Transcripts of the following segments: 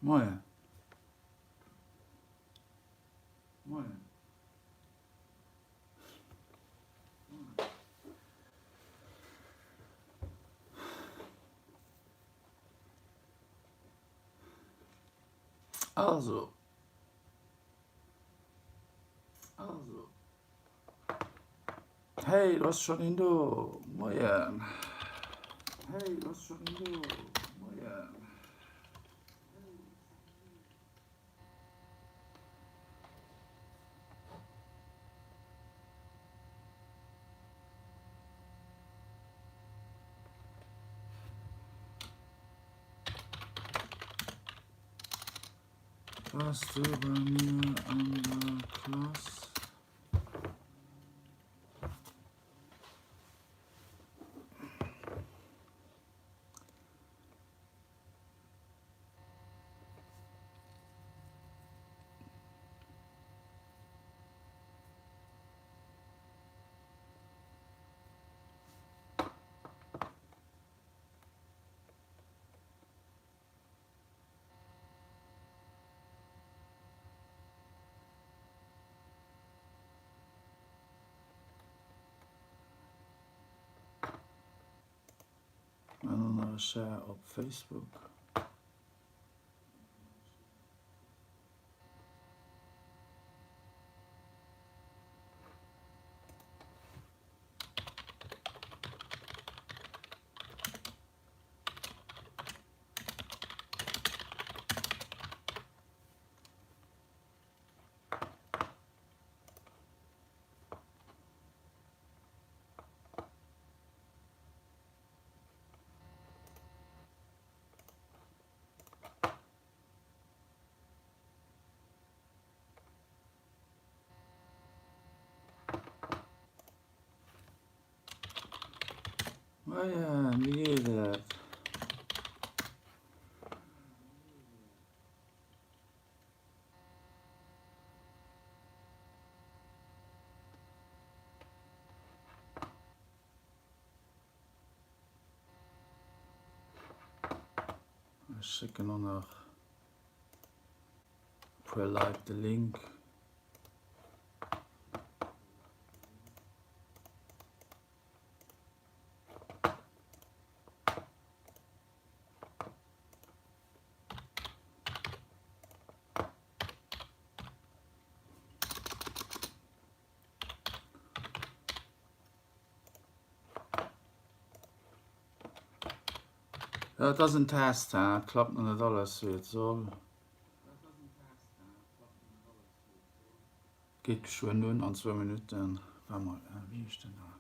Moien. Moien. Also. Also. Hey, du ass schon een do. Moien. Hey, du ass schon een do. Moien. Wars du bei mir an der Klass? An dann nach e Share op Facebook. Moien, wéi geet et? Ech schécken och nach e puer Leit de Link. Et ass en Test, et klappt nach net alles wéi et soll. Geet geschwënn un, an zwou Minutten. War mol, wéi heescht den da?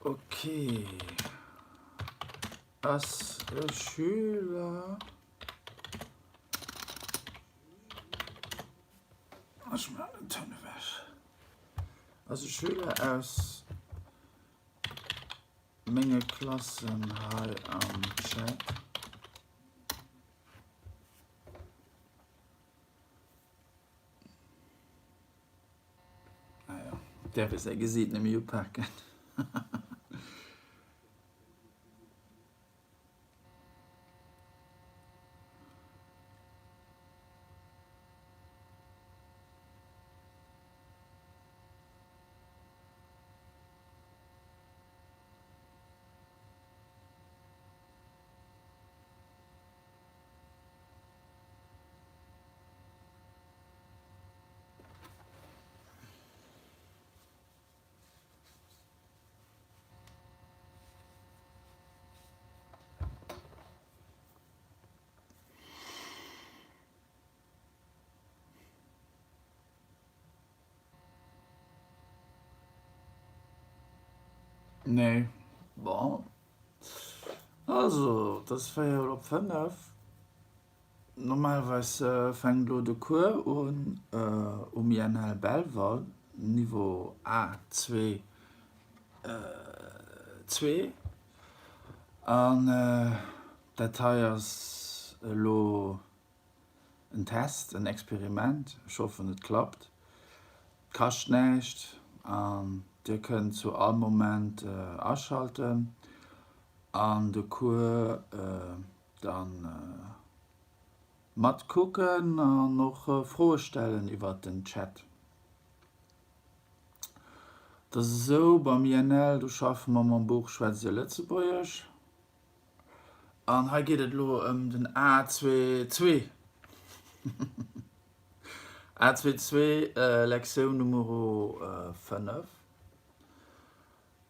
Ok. Ass e Schüler. Ech maachen den Toun ewech. Ass e Schüler aus menge Klassen hei am Chat. Naja, däerf ee säi Gesiit net méi upaken. Nee. Bon. Also, et ass véierel op 5. Normalerweis fänkt elo de Cours un um INL Belval, Niveau A2 2. An dat hei ass elo en Test, en Experiment. Ech hoffen et klappt. Et kascht näischt an dir kënnt zu all Moment aschalten an de Cours dann matkucken an och Froe stellen iwwert den Chat. Et ass esou, beim INL, do schaffe mer mam Buch Schwätzt Dir Lëtzebuergesch? An hei geet et elo ëm den A22. A22, Lektioun Numero 5.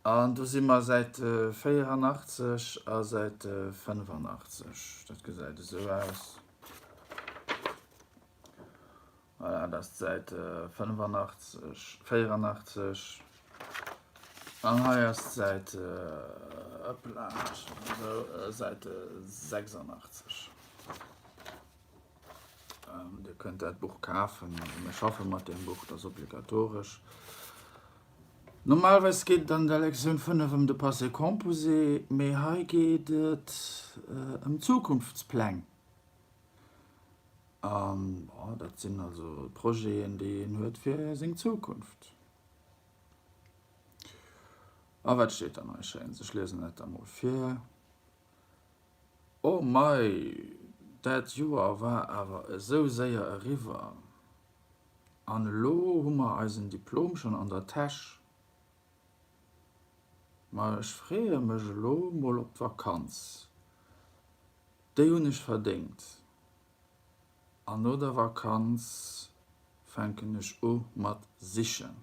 An do si mer Säit 84 a Säit 85. Dat gesäit esou aus. Voilà, dat ass d'Säit 85, 84. An hei ass d'Säit, hoppla, esou, Säit 86. Dir kënnt dat Buch kafen, also mir schaffe mat deem Buch, dat ass obligatoresch. Normalerweis geet et an der Lektioun 5 ëm de Passé composé, mee hei geet et ëm Zukunftspläng. An bon, dat sinn also Projeten, déi een huet fir seng Zukunft. A wat steet dann hei Schéins? Ech liesen dat da mol vir. Oh mei, dat Joer war awer esou séier eriwwer. An elo hu mer eisen Diplom schonn an der Täsch. Ma ech freeë mech elo mol op d'Vakanz. Déi hunn ech verdéngt. An no der Vakanz fänken ech u mat sichen.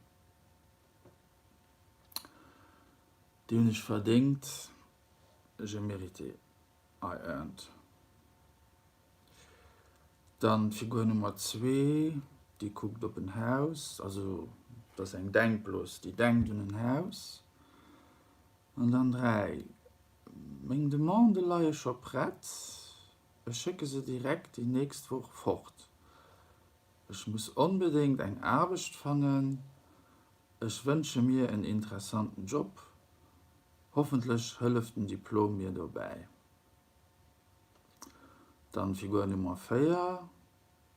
Déi hunn ech verdéngt, j'ai mérité, I earned. Dann d'Figur Nummer zwee, déi kuckt op en Haus, also dat ass eng Denkblos, déi denkt un en Haus. An dann 3, Meng Demandë leie scho prett, ech schécke se direkt déi nächst Woch fort. Ech muss onbedéngt eng Aarbecht fannen, ech wënsche mir en interessanten Job, hoffentlech hëlleft den Diplom mir dobäi. Dann Figur Nummer 4,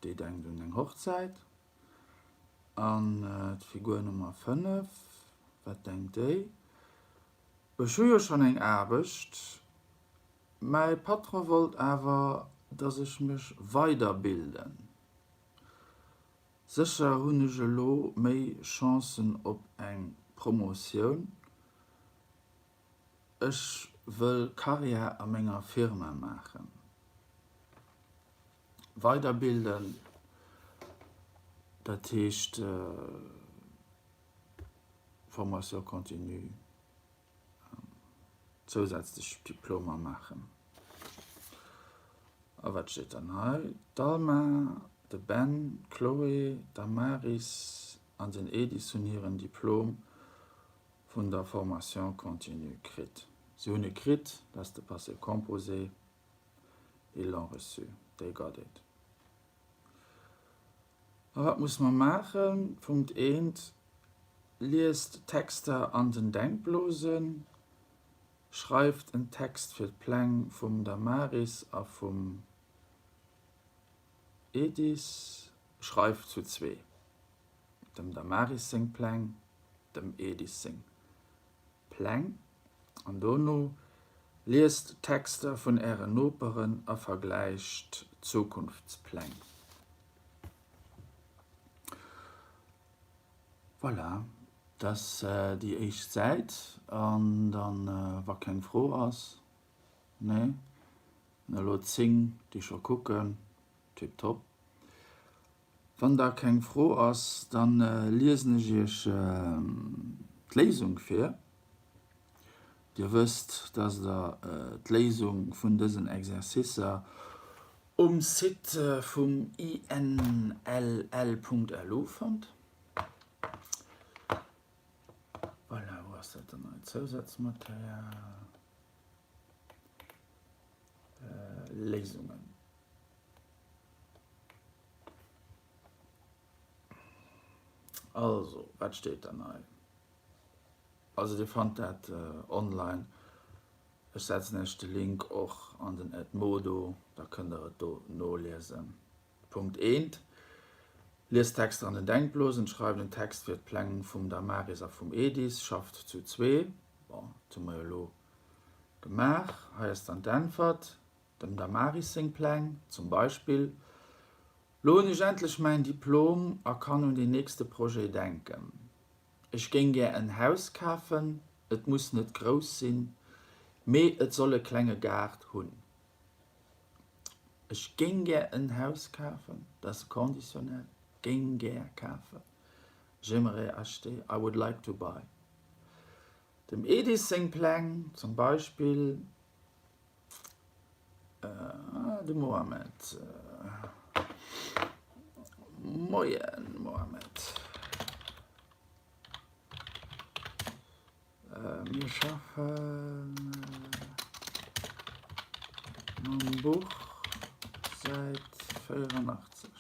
déi denkt un eng Hochzäit. An d'Figur Nummer 5, wat denkt déi? Ech hu jo schonn eng Aarbecht, mäi Patron wollt awer, dass ech mech weiderbilden. Sécher hunn ech elo méi Chancen op eng Promotioun. Ech wëll Karriär a menger Firma maachen. Weiderbilden, dat heescht Formation continue, zousätzlech Diplomer maachen. A wat steet dann hei? D'Alma, de Ben, d'Chloé, d'Damaris an den Edis hunn hiren Diplom vun der Formation continue kritt. Si hunn e kritt, dat ass de Passé composé, ils l'ont reçu, they got it. A wat musse mer maachen? Punkt eent, Liest d'Texter an den Denkblosen. Schreift en Text fir d'Pläng vum Damaris a vum Edis. Schreift zu zwee dem Damaris seng Pläng, dem Edis seng Pläng an dono liest d'Texter vun ären Noperen a vergläicht d'Zukunftspläng. Voilà, dat ass déi éischt Säit an dann, wa keng Fro ass, nee, elo 10 déi scho kucken, tiptop. Wann da keng Fro ass, dann liesen ech iech d'Léisung vir. Dir wësst, dass der d'Léisung vun dësen Exercicer um Site vum INLL.lu fannt. Voilà, wou ass. Wou ass dat dann hei? Zousazmaterial, Léisungen. Also, wat steet dann hei? Also Dir fannt dat online. Ech setzen Iech de Link och an den Edmodo, da kënnt der et do noliesen. Punkt eent, Liest Texter an den Denkblosen, schreift en Text fir d'Pläng vum Damaris a vum Edis, schafft zu zwee. Bon, dat hu mer jo elo gemaach. Hei ass dann d'Äntwert, dem Damaris seng Pläng zum Beispill, Lo hunn ech endlech mäin Diplom a kann un den nächste Projet denken. Ech géing gär en Haus kafen, et muss net grouss sinn, mee et soll e klenge Gaart hunn. Ech géing gär en Haus kafen, dat ass e Conditionnel, géing gär kafen, j'aimerais acheter, I would like to buy. Dem Edis seng Pläng zum Beispill, De Mohammed. Moien Mohammed. Mir schaffen mam Buch Säit 84.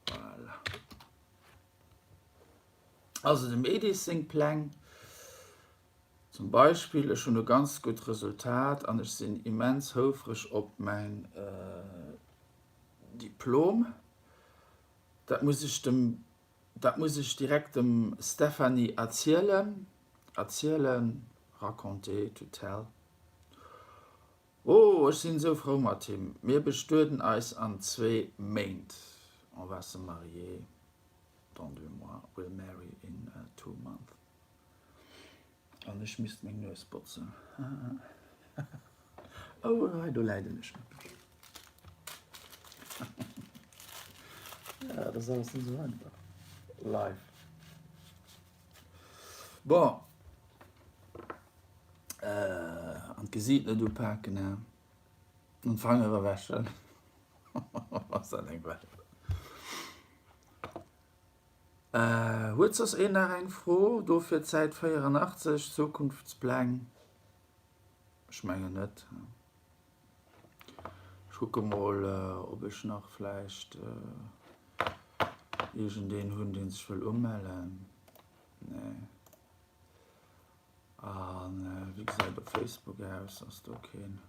Voilà. Also dem Edis seng Pläng. Zum Beispill, ech hunn e ganz gutt Resultat an ech sinn immens houfreg op mäin Diplom. Dat muss ech dem, dat muss ech direkt dem Stéphanie erzielen. Erzielen, raconter, to tell. Oh, ech sinn esou frou mat him. Mir bestueden eis an zwee Méint. On va se marier dans deux mois, we'll marry in two months. An ech misst meng Nues botzen. Oh, hei do läit en Schnapp. Ja, dat ass alles net esou einfach. Live. Bon. Äh, an d'Gesiit net upaken, hä? An d'Fangere wäschen. Ass dat eng Welt. Huet soss een nach eng Fro dofir d'Säit 84, Zukunftspläng? Ech mengen net. Ech kucke mol ob ech nach vläicht iergendeen hunn deen sech wëll umellen. Nee. A wéi gesäit et op Facebook aus? Ass do keen?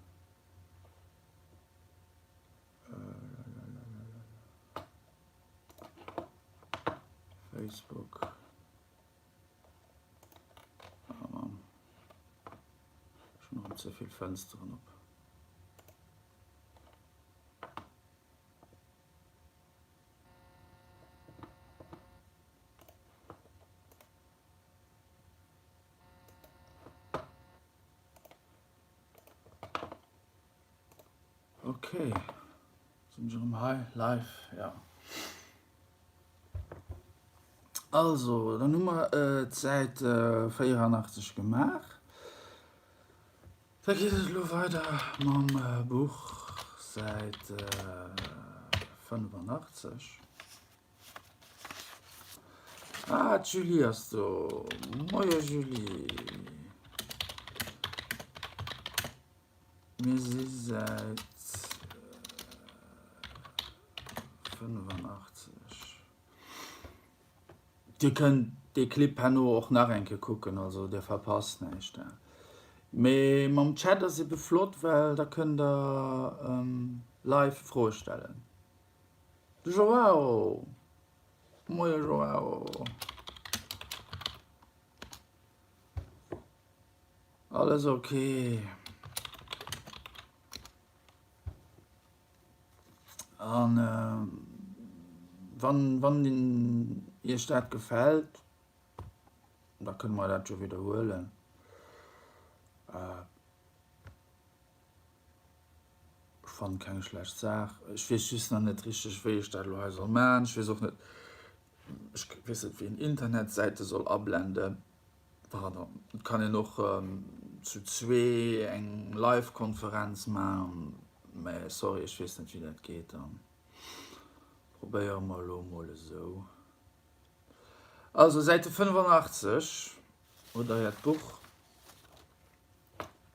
Facebook. Oh Mann. Ech hunn erëm ze vill Fënsteren op. Ok, sinn ech erëm hei live, ja. Also, dann hu mer d'Säit 84 gemaach. Da geet et elo weider mam Buch Säit 85. Ah, d'Julie ass do. Moie Julie. Mir si säit 85. Dir kënnt dee Clip herno och nach eng Kéier kucken, also dir verpasst näischt. Mee mam Chat ass ebe flott, well da kënnt der live Froe stellen. De Joao! Moie Joao! Alles ok. An wann wann Iech dat gefält, da kënne mer dat jo widderhuelen. Ech fannen keng schlecht Saach. Ech weess just nach net richteg wéi ech dat elo hei soll maan. Ech weess och net, ech weess net wéi een Internetsäite soll ablenden. Pardon, et kann een och zu zwee eng Live-Konferenz maan, mä sorry ech weess net wéi dat geet. Dann probéiere mer elo mol esou. Also Säite 85 hutt der Äert Buch.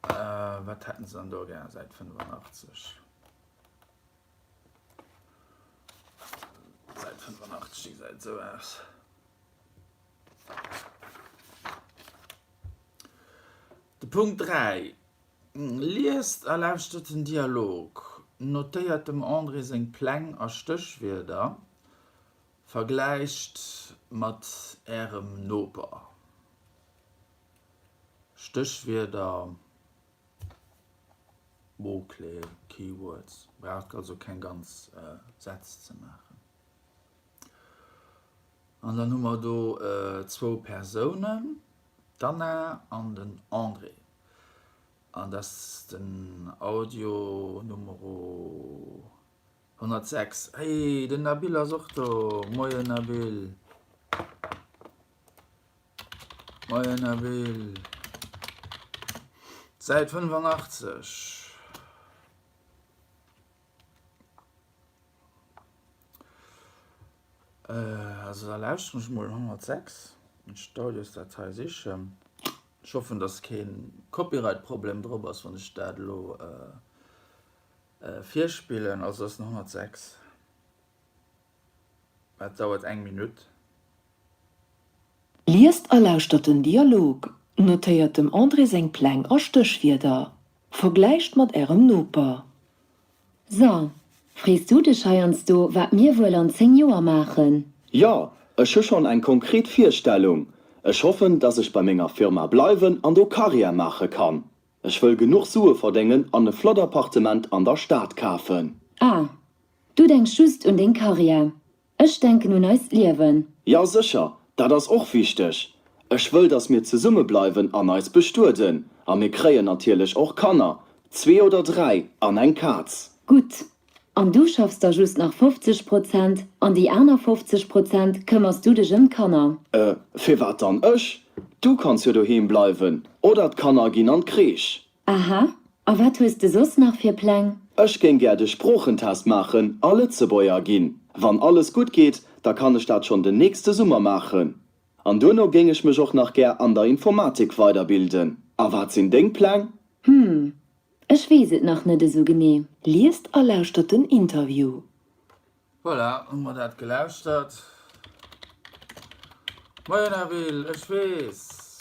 Wat hätten se dann do gär, Säit 85? Säit 85, déi gesäit esou aus. De Punkt 3, Liest a lauschtert den Dialog. Notéiert dem André seng Pläng a Stéchwierder. Vergläicht mat Ärem Noper. Stéchwierder, Mots-clés, Keywords, braucht also keng ganz Sätz ze maachen. An dann hu mer do zwou Persounen, d'Anna an den André. An dat ass den Audio Numero 106. Hey, den Nabil ass och do. Moien Nabil. Moien Nabil. Säit 85. Also da lauschteren ech mol 106. Ech d'Audiosdatei sichen. Ech hoffen, dass keen Copyright-Problem drop ass, wann ech dat elo virspillen. Also ass den 106. Dat dauert eng Minutt. Liest a lauschtert den Dialog. Notéiert dem André seng Pläng a Stéchwierder. Vergläicht mat Ärem Noper. So, frees du dech heiansdo, wat mir wuel an 10 Joer maachen? Jo, ech hu schonn eng konkret Virstellung. Ech hoffen, dass ech bei menger Firma bleiwen an do Karriär maache kann. Ech wëll genuch Sue verdéngen an e flott Appartement an der Stad kafen. Ah, du denks just un deng Karriär. Ech denken un eist Liewen. Jo sécher, dat ass och wichteg. Ech wëll, dass mir zesumme bleiwen an eis bestueden. A mir kréien natierlech och Kanner, zwee oder dräi, an eng Kaz. Gutt, an du schaffs da just nach 50 Prozent an déi aner 50 Prozent këmmers du dech ëm d'Kanner. Äh, firwat dann ech? Du kanns jo doheem bleiwen, oder d'Kanner ginn an d'Crèche. Aha, a wat hues de soss nach fir Pläng? Ech géing gär de Sproochentest maachen a Lëtzebuerger ginn. Wann alles gutt geet, da kann ech dat schonn den nächste Summer maachen. An duerno géing ech mech och nach gär an der Informatik weiderbilden. A wat sinn deng Pläng? Hm, ech weess et nach net esou genee. Liest a lauschtert den Interview. Voilà, hu mer dat gelauschtert. Moien Avril, ech weess.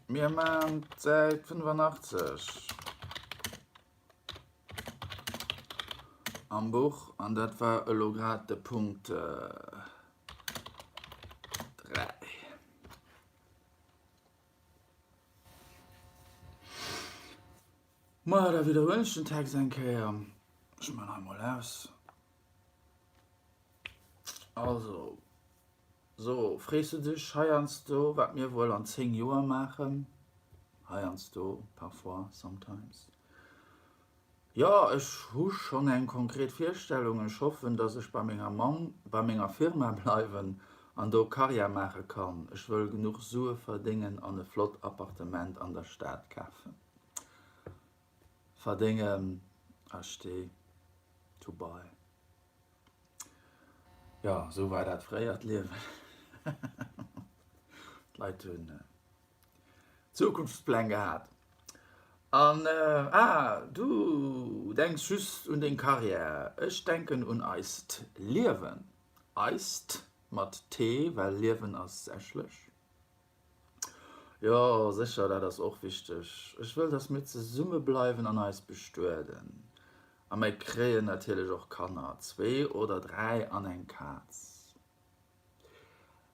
Mir maan d'Säit 85 am Buch an dat war elo grad de Punkt 3. Maja, da widderhuelen ech den Text eng Kéier. Ech maan hei mol aus. Also. So, frees du dech heiansdo, wat mir wuel an 10 Joer maachen? Heiansdo, parfois, sometimes. Jo, ech hu schonn eng konkret Virstellung. Ech hoffen, dass ech bei menger Mamm, bei menger Firma bleiwen an do Karriär maache kann. Ech wëll genuch Sue verdéngen an e flott Appartement an der Stad kafen. Verdéngen, acheter, to buy. Jo, esou war dat fréier d'Liewen. D'Leit hunn Zukunftspläng gehat. An, ah, du denks just un deng Karriär, ech denken un eist Liewen. Eist mat t, well Liewen ass sächlech. Jo, sécher, dat ass och wichteg. Ech wëll, dass mir zesumme bleiwen an eis bestueden. A mir kréien natierlech och Kanner, zwee oder dräi an eng Kaz.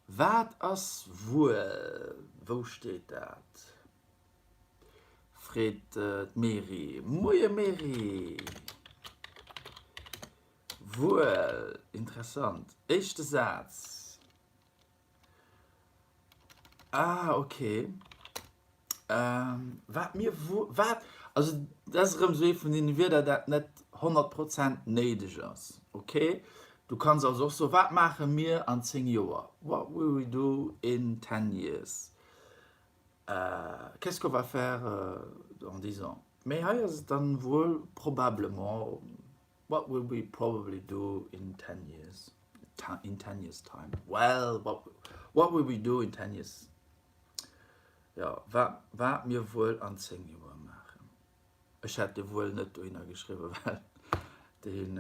Wat ass wuel? Wou steet dat? freet d'Meri. Moie Meri! Wuel, interessant. Éischte Saz. Ah, okay. Ähm, wat mir wo wat also dat ass erëm esou ee vun deene Wierder, dat net 100 Prozent néideg ass. Okay? Du kanns also och soen, wat maache mir an 10 Joer? What will we do in 10 years? Äh, qu'est-ce qu'on va faire dans 10 ans? Mee hei ass et dann wuel probablement, what will we probably do in 10 years? In 10 years time. Well, what, what will we do in 10 years? Jo, wat, wat mir wuel an 10 Joer maachen. Ech hätt de wuel net dohinner geschriwwen, well deen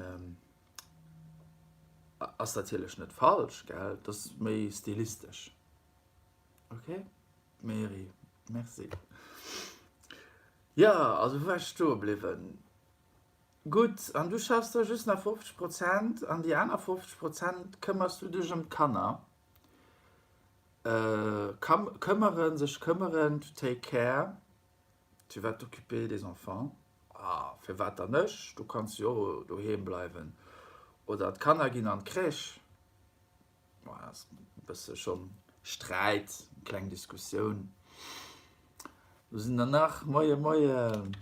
ass natierlech net falsch, gell? Dat ass méi stilistesch. Ok, Mary, merci. Jo, also wou war ech stoe bliwwen? Gutt, an du schaffs da just nach 50 Prozent an déi aner 50 Prozent këmmers du dech ëm d'Kanner. Këmmeren, sech këmmeren, to take care, tu vas t'occuper des enfants. Ah, firwat dann ech? Du kanns jo och doheem bleiwen. Oder d'Kanner ginn an d'Crèche. Ass e bësse schonn Sträit, eng kleng Diskussioun. Do sinn der nach. Moie, moien.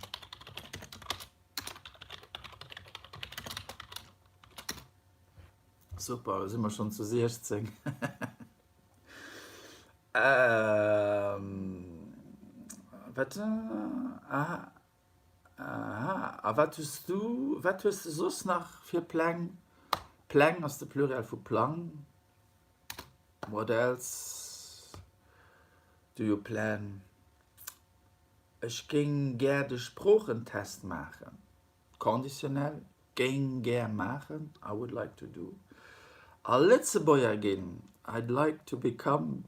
Super, da si mer schonn zu 16. Wat? Aha. Aha, a wat hues du, wat hues de soss nach fir Pläng? Pläng ass de Pluriel vu Plang. What else do you plan? Ech géing gär de Sproochentest maachen. Conditionnel, géing gär maachen, I would like to do. A Lëtzebuerger ginn, I'd like to become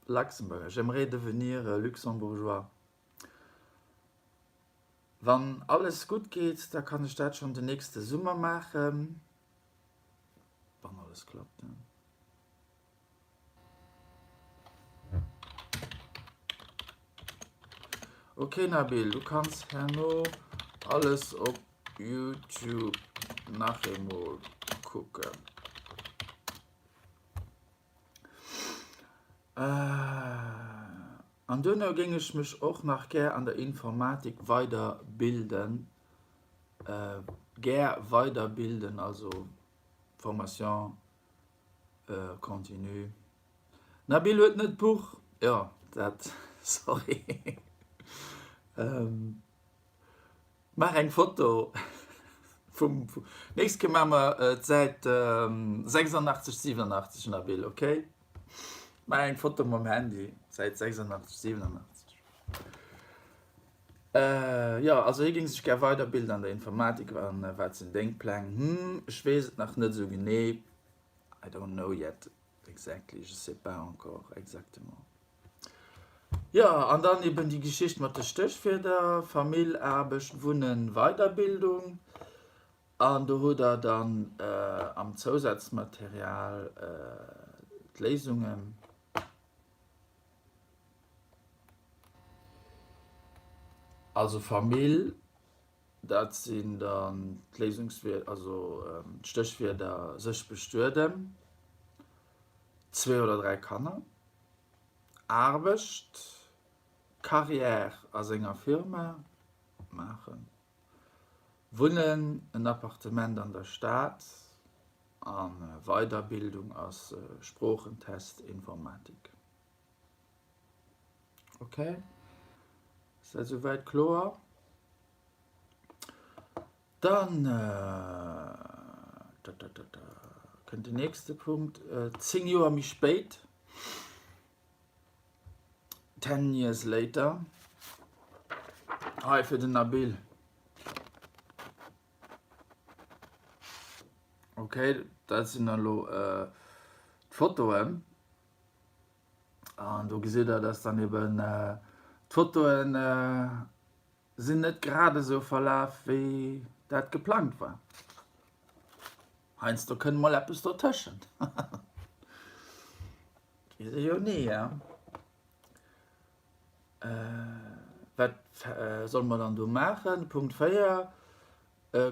Luxembourger, j'aimerais devenir Luxembourgeois. Wann alles gutt geet, da kann ech dat schonn den nächste Summer maachen. Wann alles klappt, ne? Ok Nabil, du kanns herno alles op Youtube nach eemol kucken. An duerno géing ech mech och nach gär an der Informatik weider bilden, gär weider bilden, also Formation continue. Nabil huet net d'Buch, jo dat, sorry. Maach eng Foto vum, nächst Kéier maache mer d'Säit 86, 87 Nabil, ok? Maach eng Foto mam Handy, Säit 86, 87. Jo, also hie géing sech gär weiderbilden an der Informatik. An wat sinn deng Pläng? Hm, ech weess et nach net esou genee. I don't know yet exactly, je sais pas encore exactement. Jo, an dann eben déi Geschicht mat de Stéchwierder, Famill, Aarbecht, Wunnen, Weiderbildung. An do hutt Der dann am Zousazmaterial d'Léisungen. Also Famill, dat sinn dann d'Léisungswierder, also d'Stéchwierder sech bestueden, zwee oder dräi Kanner. Aarbecht, Carrière a senger Firma maachen, Wunnen, en Appartement an der Stad a Weiderbildung ass Sproochentest, Informatik. Ok, ass dat esouwäit kloer? Dann kënnt den nächste Punkt, 10 Joer méi spéit, ten years later, hei fir den Nabil. Ok, dat sinn dann elo d'Fotoen. An do gesitt der, dass dann eben d'Fotoen sinn net grad esou verlaf wéi dat geplangt war. Heiansdo kënnt mol eppes dotëschent. Weess ee jo ni, ja. Wat solle mer dann do maachen? Punkt 4,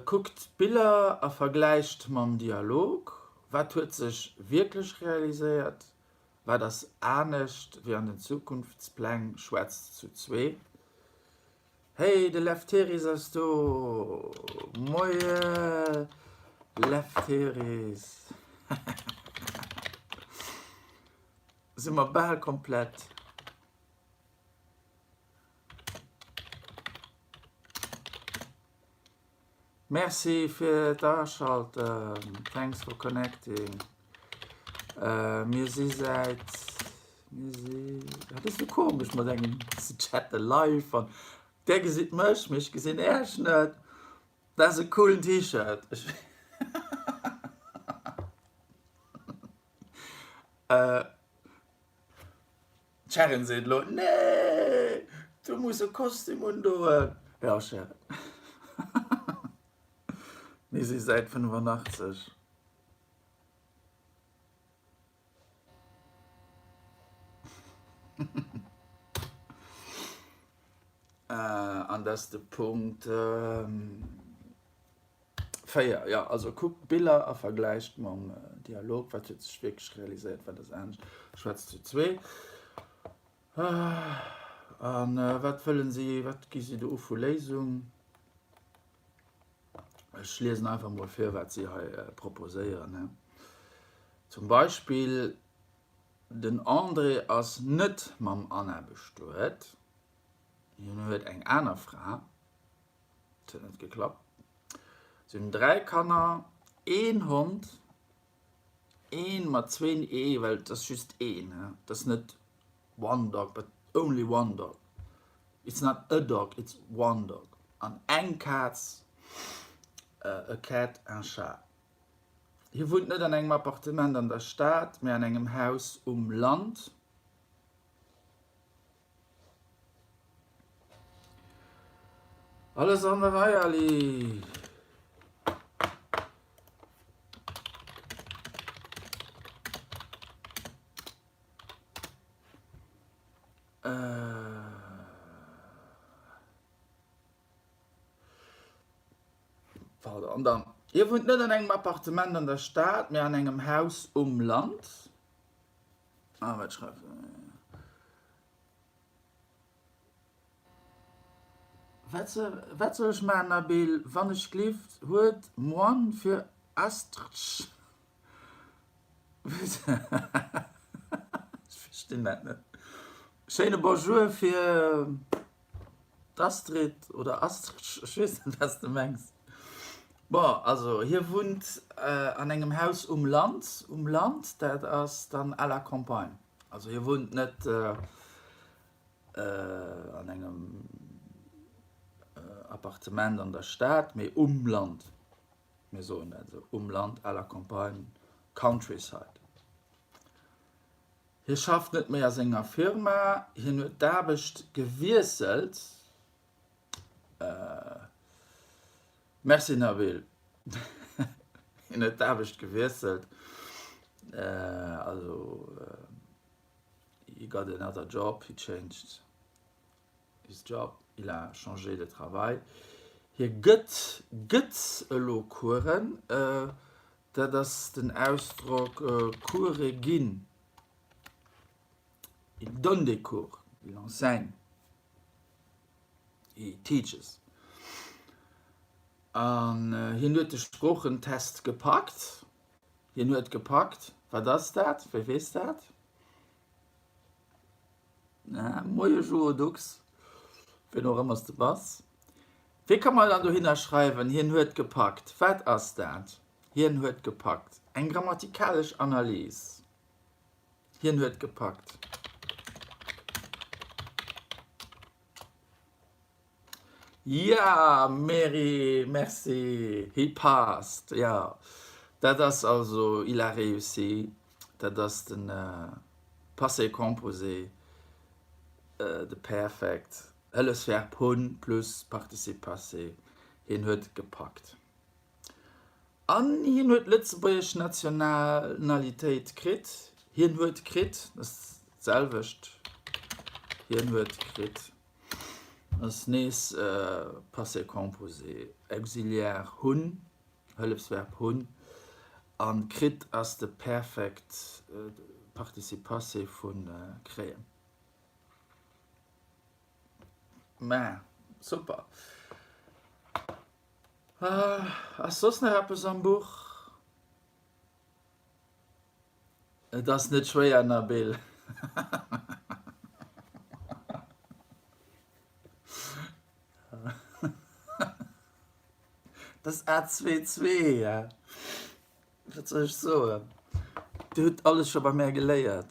Kuckt d'Biller a vergläicht mam Dialog. Wat huet sech wierklech realiséiert? Wat ass anescht wéi an den Zukunftspläng? Schwätzt zu zwee. Hey, de Lefteris ass do! Moie Lefteris! Si mer bal komplett. Merci fir d'Aschalten. Thanks for connecting. Mir si säit, mir si, dat ass esou komesch mat engem ze chatte live an där gesitt mech, mee ech gesinn äech net. Dat ass e coolen T-Shirt. Ech D'Sharon seet elo, Nee, du muss e Kostüm undoen. Jo, Sharon. Mir si säit 85. An dat ass de Punkt 4. Jo, also kuckt d'Biller a vergläicht mam Dialog, wat huet sech wierklech realiséiert, wat ass anescht. Schwätzt zu zwee. A wat wëllen si, wat gi si do u vu Léisung? Ech liesen einfach mol vir, wat si hei proposéieren. Zum Beispill, Den André ass net mam Anna bestuet, hien huet eng aner Fra. Et huet net geklappt. Si hunn 3 Kanner, een Hond, een mat zwéin E, well et ass just een, et ass net one dog, but only one dog. It's not a dog, it's one dog. An eng Kaz, a cat, un chat. Hie wunnt net an engem Appartement an der Stad, mä an engem Haus um Land. Alles an der Rei, Ali! Pardon, an dann, Hie wunnt net an engem Appartement an der Stad, mä an engem Haus um Land. Ah, wat schreift en? Wat soll, wat soll ech maachen, Nabil? Wann ech glift, huet Moine fir Astrch. Ech verstinn dat net. Schéine Bonjour fir d'Astrid oder Astrch, ech weess net, wat s de mengs. Bon, also hie wunnt an engem Haus um Land, um Land, dat ass dann à la campagne. Also hie wunnt net an engem Appartement an der Stad, mee um Land. Mir soen dat esou, um Land, à la campagne, countryside. Hie schafft net méi a senger Firma, hien huet d'Aarbecht gewiesselt. Merci Nabil. Hien huet d'Aarbecht gewiesselt, also he got another job, he changed his job, il a changé de travail. Hie gëtt, gëtt elo Coursen, dat ass den Ausdrock Coure ginn. Il donne des cours, il enseigne. He teaches. An hien huet de Sproochentest gepackt. Hien huet gepackt. Wat ass dat? Wie weess dat? Moie Joe Dux, wien och ëmmer s de bass. Wéi ka mer dann dohinner schreiwen, hien huet gepackt? Wat ass dat? Hien huet gepackt. Eng grammatikalesch Analys. Hien huet gepackt. Ja, Mary, merci. He passed. Jo, dat ass also il a réussi. Dat ass de Passé composé, de Perfekt, Hëllefsverb hunn plus Participe passé. Hien huet gepackt. An hien huet d'lëtzebuergesch Nationalitéit kritt. Hien huet kritt, dat ass d'selwecht. Hien huet kritt ass nees Passé composé, Auxiliaire hunn, Hëllefsverb hunn, a kritt ass de Perfekt, Participe passé vu kréien. Mä super. Ass soss nach eppes am Buch? Et ass net schwéier, Nabil. Dat ass A22, ja. Wat soll ech soen? Dir hutt alles scho bei mär geléiert.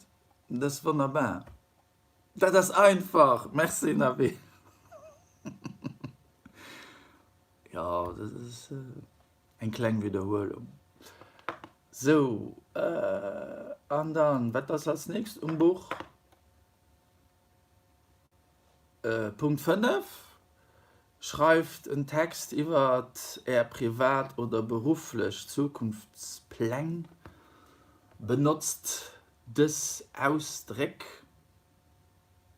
Dat ass wonnerbar. Dat ass einfach. Merci Nabil. Jo, dat ass eng kleng Widderhuelung. Sou, an dann, wat ass als nächst um Buch? Punkt 5, Schreift en Text iwwer Är privat oder berufflech Zukunftspläng. Benotzt dës Ausdréck,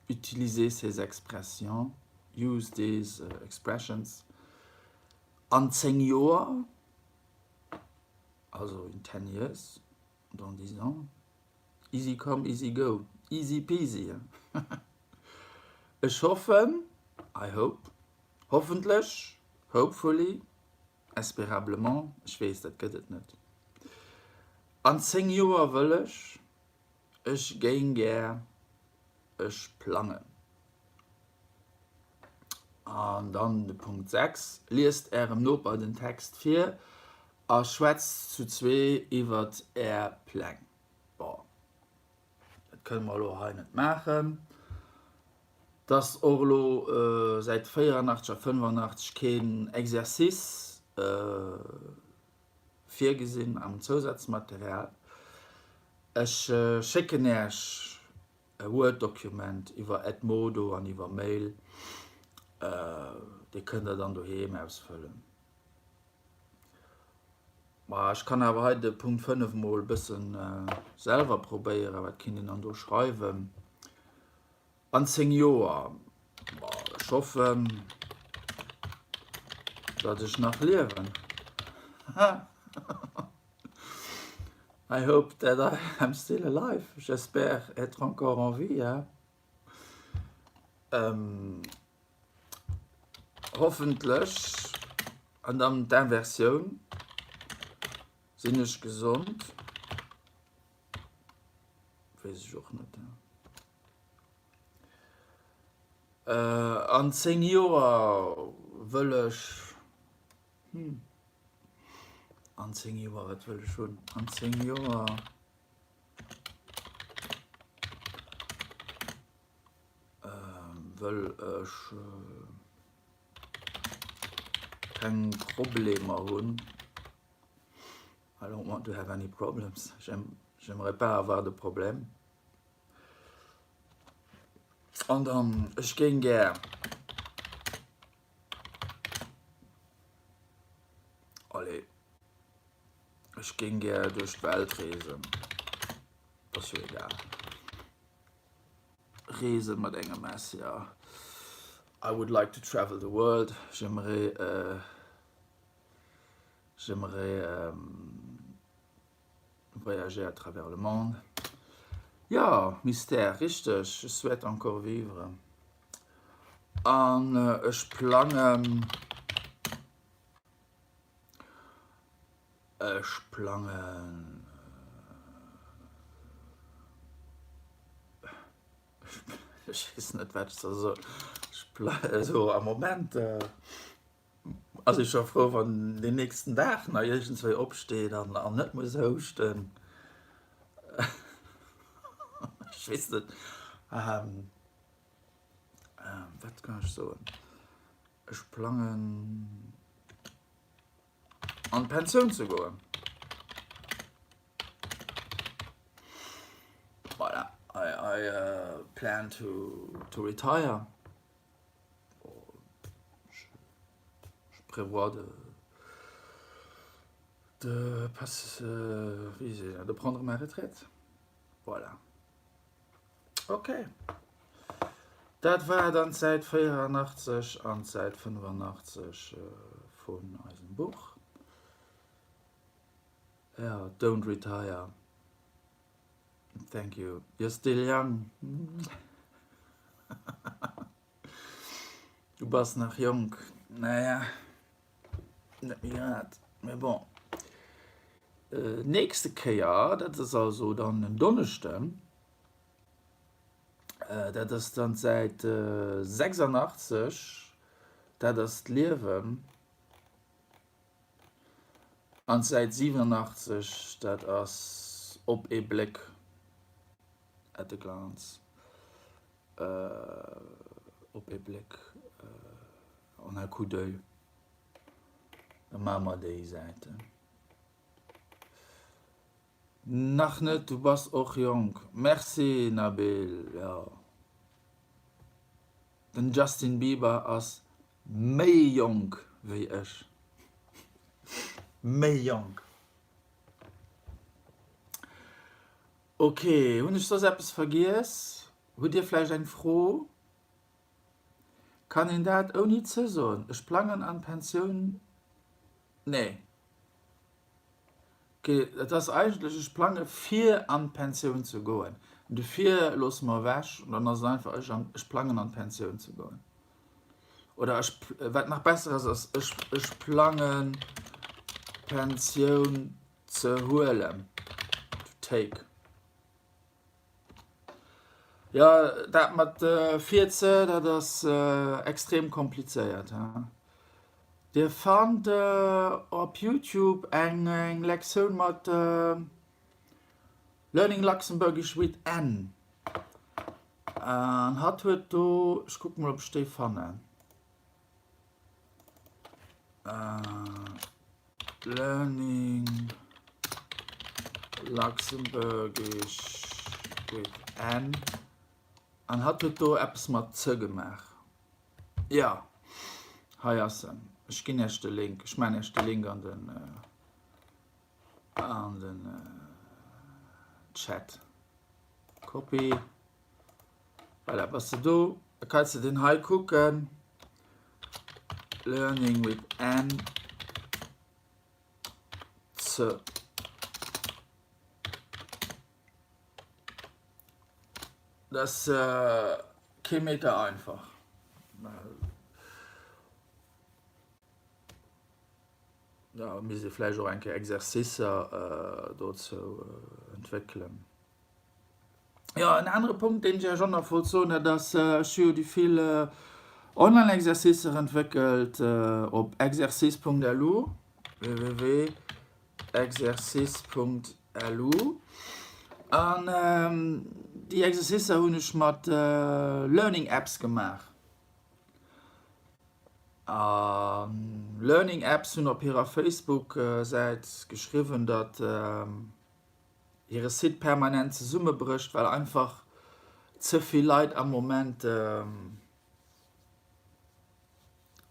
Utilisez ces expressions, Use these expressions, An 10 Joer, also in ten years, dans dix ans. Easy come, easy go, easy peasy. Ech hoffen, I hope, hoffentlech, hopefully, espérablement, ech weess, dat gëtt et net. An 10 Joer wëll ech, ech géing gär, ech plangen. An dann de Punkt 6, Liest Ärem Noper den Text vir a schwätzt zu zwee iwwert Är Pläng. Bon, dat kënne mer elo hei net maachen. Et ass och elo säit 84 a 85 keen Exercice virgesinn am Zousazmaterial. Ech schécken Äech e Word-Document iwwer Edmodo an iwwer Mail. Dir kënnt dat dann doheem ausfëllen. Ma ech kann awer hei de Punkt 5 mol bëssen selwer probéieren. Wat kinnt een dann do schreiwen? An 10 Joer, ma ech hoffen, datt ech nach liewen. I hope that I am still alive. J'espère être encore en vie, hein. Hoffentlech, an dann d'Inversioun, sinn ech gesond. Weess ech och net. An 10 Joer wëll ech, hm, an 10 Joer, wat wëll ech hunn? An 10 Joer. Wëll ech keng Problemer hunn, I don't want to have any problems, j'aimerais pas avoir de problèmes. An dann, ech géing gär, allez, ech géing gär duerch d'Welt reesen, ass jo egal. Reese mat engem S, jo. I would like to travel the world, j'aimerais, j'aimerais voyager à travers le monde. Jo, Mystère, richteg, je souhaite encore vivre. An ech plangen, Ech plangen, ech weess net wat ech soll soen, ech plangen esou am Moment ass ee scho frou wann deen nächsten Dag nach iergendswéi opsteet an an net muss houschten. Ech weess net, wat kann ech soen, ech plangen. An d'Pensioun ze goen. Voilà, I, I uh, plan to, to retire. Je, je prévois de, de, passe, euh, de prendre ma retraite. Voilà. Ok. Dat war dann d'Säit 84 an d'Säit 85 vun eisem Buch. Ja, don't retire. Thank you. You're still young. Du bass nach jonk. Naja, net méi grad, mee bon. Nächste Kéier, dat ass also dann en Donneschden, dat ass dann d'Säit 86, dat ass d'Liewen, an d'Säit 87, dat ass. Op ee Bléck, at a glance, op ee Bléck, en un coup d'oeil. Da maache mer déi Säiten. Nach net, du bass och jonk. Merci Nabil, jo den Justin Bieber ass méi jonk wéi ech. Méi jonk. Ok, hunn ech soss eppes vergiess? Hutt dir vläicht eng Fro? Kann een dat ouni ze soen? Ech plangen an d'Pensioun. Nee. Ok, dat ass eigentlech, ech plange fir an d'Pensioun ze goen. De fir loosse mer ewech an dann ass et einfach ech an ech plangen an d'Pensioun ze goen. Oder ech, wat nach besser ass, ass ech, ech plangen d'Pensioun ze huelen, to take. Jo, dat mat fir ze, dat ass extrem komplizéiert. Dir fannt op Youtube eng Lektioun mat Learning Luxembourgish with N. An hatt huet do, ech kucke mol ob ech déi fannen. Learning Luxembourgish with N an hatt huet do eppes mat ze gemaach. Jo, hei ass en. Ech ginn Iech de Link, ech maachen Iech de Link an den an den Chat. Copy. Voilà, bass de do, da kanns de den hei kucken. Learning with N ze. Dat ass kee Meter einfach. Da misst ee vläicht och eng Kéier Exercicer dozou entwéckelen. Jo, en anere Punkt, deen ech Iech och nach wollt soen, dat ass, ech hu jo déi vill Online-Exercicer entwéckelt op exercice.lu, www.exercice.lu. An déi Exercicer hunn ech mat Learning Apps gemaach. A Learning Apps hunn op hirer Facebook-Säit geschriwwen, datt hire Site permanent zesummebrécht, well einfach ze vill Leit am Moment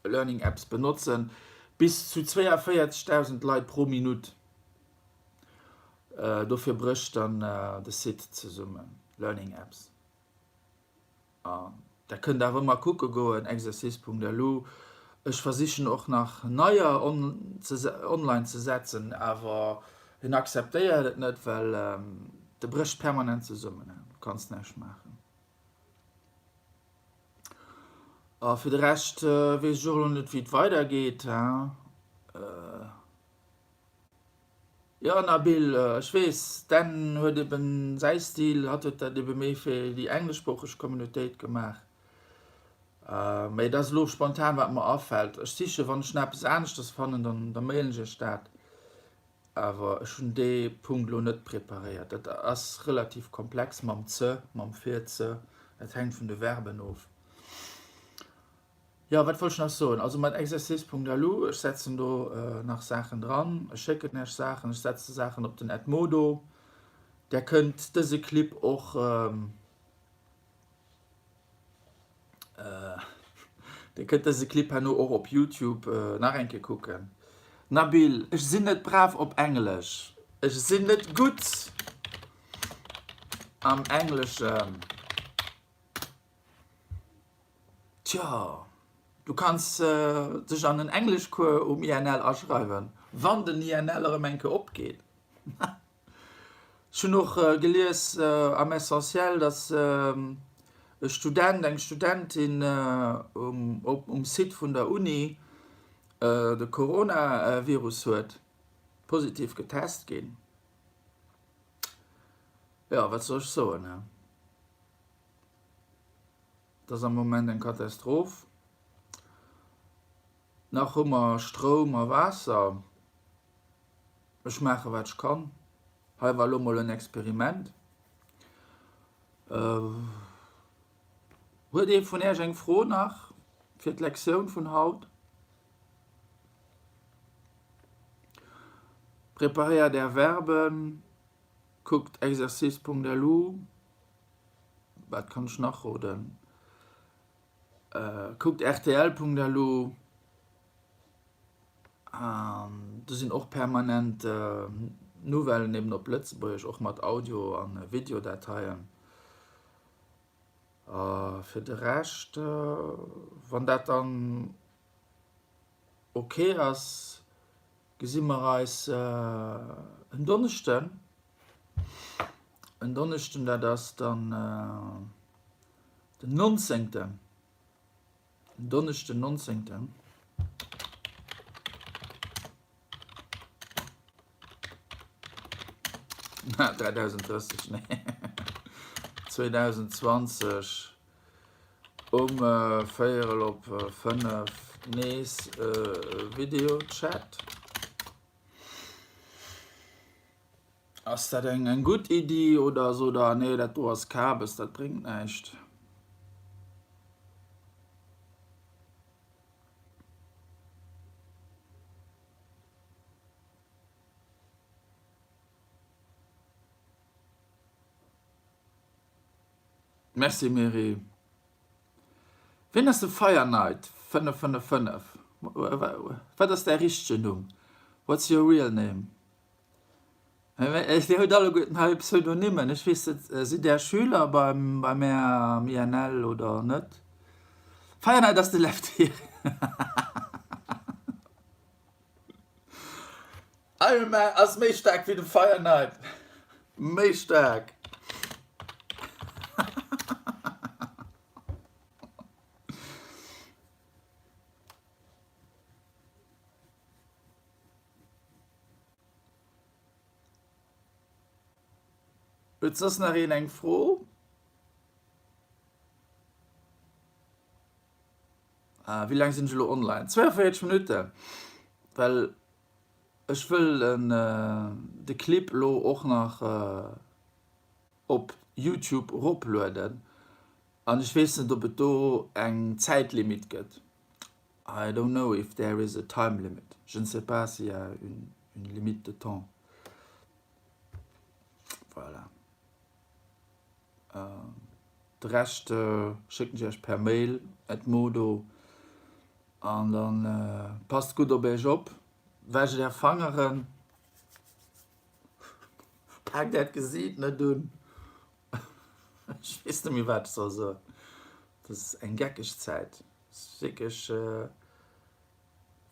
Learning Apps benotzen, bis zu 42.000 Leit pro Minutt. Dofir brécht dann de Site zesummen, Learning Apps. An der kënnt awer ëmmer kucke goen, exercice.lu. Ech versichen och nach neier online ze setzen, awer hien akzeptéiert et net, well de brécht permanent zesummen, du kanns näischt maachen. A fir de Rescht weess ech och elo net wéi et weidergeet. Jo Nabil, ech weess, d'Anne huet eben säi Stil, hatt huet dat ebe méi fir déi engleschsproocheg Communautéit gemaach. Mee et ass elo spontan wat mer afält. Ech sichen, wann ech nach eppes aneschters fannen, dann da mailen ech iech dat. Awer ech hunn dee Punkt elo net preparéiert. Dat ass relativ komplex mam ze, mam fir ze, dat hänkt vun de Verben of. Jo, wat wollt ech nach soen? Also mat exercice.lu, ech setzen do nach Saachen dran, ech schécken Iech Saachen, ech setze Saachen op den Edmodo. Der kënnt dëse Clip och, Dir kënnt dëse Clip herno och op Youtube nach eng Kéier kucken. Nabil, ech sinn net brav op Englesch. Ech sinn net gutt am Engleschen. Tjo, du kanns dech an en Engleschcours um INL aschreiwen, wann den INL erëm eng Kéier opgeet. Ech hunn och gelies am Essentiel, datt e Student, eng Studentin um Site vun der Uni de Coronavirus huet, positiv getest ginn. Jo, wat soll ech soen? Et ass am Moment eng Katastroph. Nach hu mer Stroum a Waasser. Ech maache wat ech kann. Hei war elo mol en Experiment. Huet ee vun Äech eng Fro nach fir d'Lektioun vun haut? Preparéiert Är Verben, kuckt exercice.lu, wat kann ech nach roden? Kuckt rtl.lu, do sinn och permanent Nouvellen eben op Lëtzebuergesch, och mat Audio a Videodateien. A fir de Rescht, wann dat dann ok ass, gesi mer eis en Donneschden. En Donneschden, dat ass dann den 19. En Donneschden, 19. Na, 3030, nee. 2020 um véierel op 5 nees Videochat. Ass dat eng eng gutt Iddi oder sot der, nee dat do ass Kabes, dat bréngt näischt? Merci Mary. Ween ass de Fire Knight 555? Wat ass däi richtegen Numm? What's your real name? Dir hutt alleguerten hei Pseudonymen. Ech weess net, sidd Där Schüler beim, bei mär am INL oder net? Fire Knight ass de Lefty. Iron Man ass méi staark wéi de Fire Knight. Méi staark. Huet soss nach een eng Fro? Ah, wéi laang sinn ech elo online? 42 Minutten. Well ech wëll de Clip elo och nach op Youtube eroplueden an ech weess net, ob et do eng Zäitlimit gëtt. I don't know if there is a time limit. Je ne sais pas s'il y a une, une limite de temps. Voilà. De Rescht schécken ech iech per Mail, Edmodo. An dann passt gutt op iech op, wäscht är Fangeren, paakt äert Gesiit net un. Ech weess net méi wat ech soll soen. Et ass eng geckeg Zäit. Et ass wierklech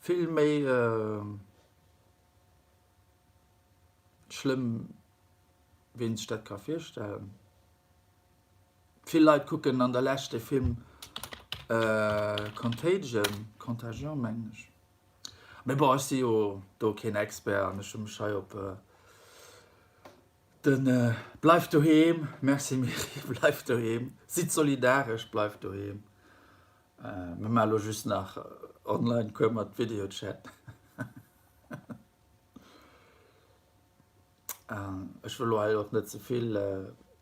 vill méi schlëmm wéi een sech dat ka virstellen. Vill Leit kucken an der Lescht de Film Contagion, Contagion mengen ech. Mee bon, ech si jo do keen Expert an ech hu mech hei op de Bleift doheem, merci Miri, bleift doheem, sidd solidaresch, bleift doheem. Mir maache lo just nach online Cours mat Videochat. Ech wëll elo hei och net ze vill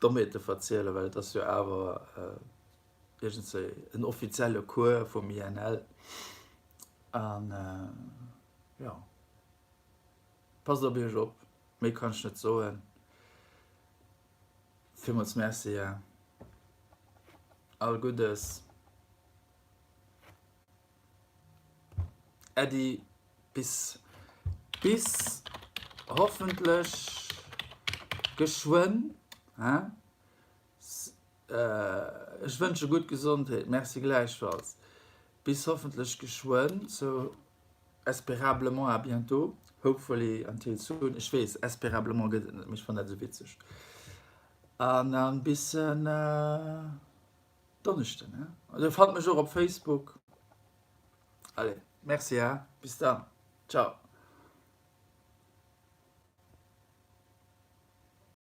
Dommheete verzielen, well et ass jo awer iergendswéi en offizielle Cours vum INL. An jo, passt op iech op, méi kann ech net soen. Villmools Merci, all Guddes. Äddi, bis bis hoffentlech geschwënn hein. Ech wënsche gutt Gesondheet, merci gläichfalls. Bis hoffentlech geschwënn, so espérablement à bientôt, hopefully until soon. Ech weess, espérablement gëtt et net, mee ech fannen dat esou witzeg. An dann bis en Donneschden, hein. Dir fannt mech och op Facebook. Allez, merci hein, bis dann, ciao.